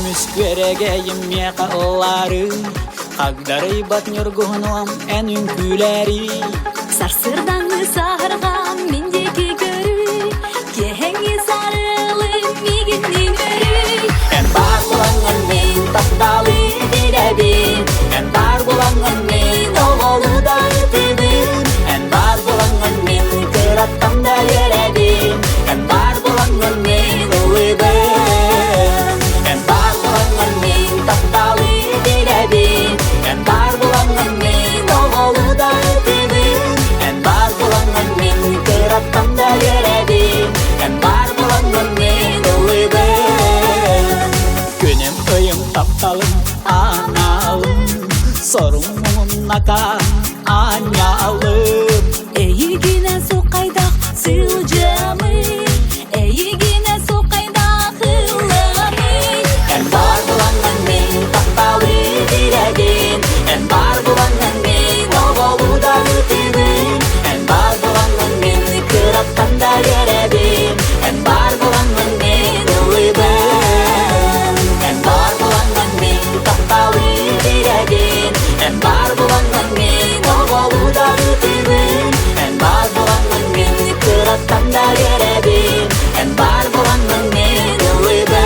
көмүс күөрэгэйим миэхэ ыллаары, Хагдарыйбат ньургуһунуом эн үҥкүүлээри. Сарсыардааҥҥы саһарҕам мин диэки көрүй, киэһэҥҥи сарыалым миигинниин өрүй. Эн баар буолаҥҥын мин тапталы билэбин, Эн баар буолаҥҥын мин оҕолуу да ытыыбын, Эн баар буолаҥҥын мин кыраттан да үөрэбин, Эн баар буолаҥҥын мин ыллыыбын. Эн баар буолаҥҥын мин тапталы билэбин, Эн баар буолаҥҥын мин оҕолуу да ытыыбын, Эн баар буолаҥҥын мин кыраттан да үөрэбин, Эн баар буолаҥҥын мин ыллыыбын. Күнүм ыйым тапталым аналым, Сорум муҥун аанньалым. Эйигинэ суқайдах сылдьамый, эйигинэ суқайдах ылламый. Эн баар буолаҥҥын мин тапталы билэбин, Эн баар буолаҥҥын мин оҕолуу да ытыыбын, Эн баар буолаҥҥын мин кыраттан да үөрэбин, Эн баар буолаҥҥын мин ыллыыбын. Эн баар буолаҥҥын мин тапталы билэбин, Эн баар буолаҥҥын мин оҕолуу да ытыыбын, Эн баар буолаҥҥын мин кыраттан да үөрэбин, Эн баар буолаҥҥын мин ыллыыбын.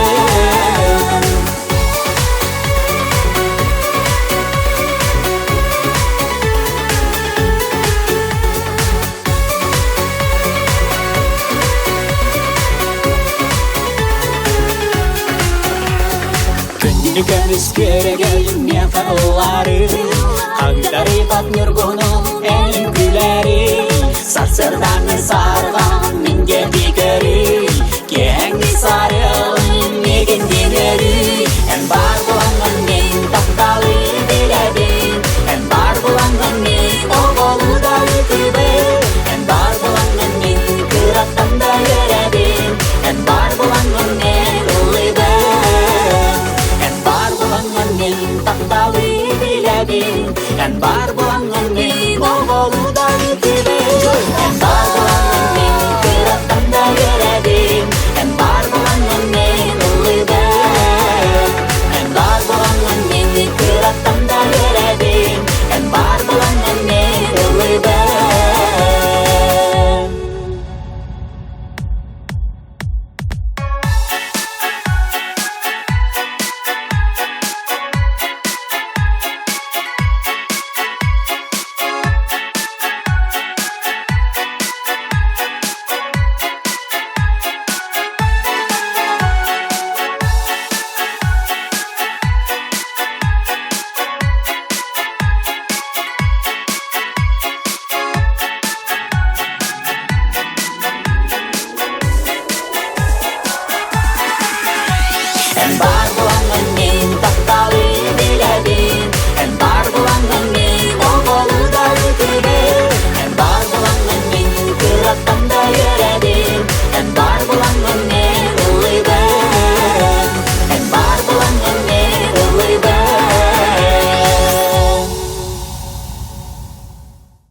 Күндү көмүс күөрэгэй миэхэ ыллаары, Хагдарыйбат ньургуһунум эн үҥкүүлээри, Сарсыардааҥҥы саарҕам мин диэки көрүй, Киэһэҥҥи сарыалым миигин диэн Эн баар буолаҥҥын мин тапталы билэбин, Эн баар буолаҥҥын мин оҕолуу да ытыыбын, Эн баар буолаҥҥын мин кыраттан да үөрэбин, Эн баар буолаҥҥын мин ыллыыбын. Эн баар буолаҥҥын мин тапталы билэбин, Эн баар буолаҥҥын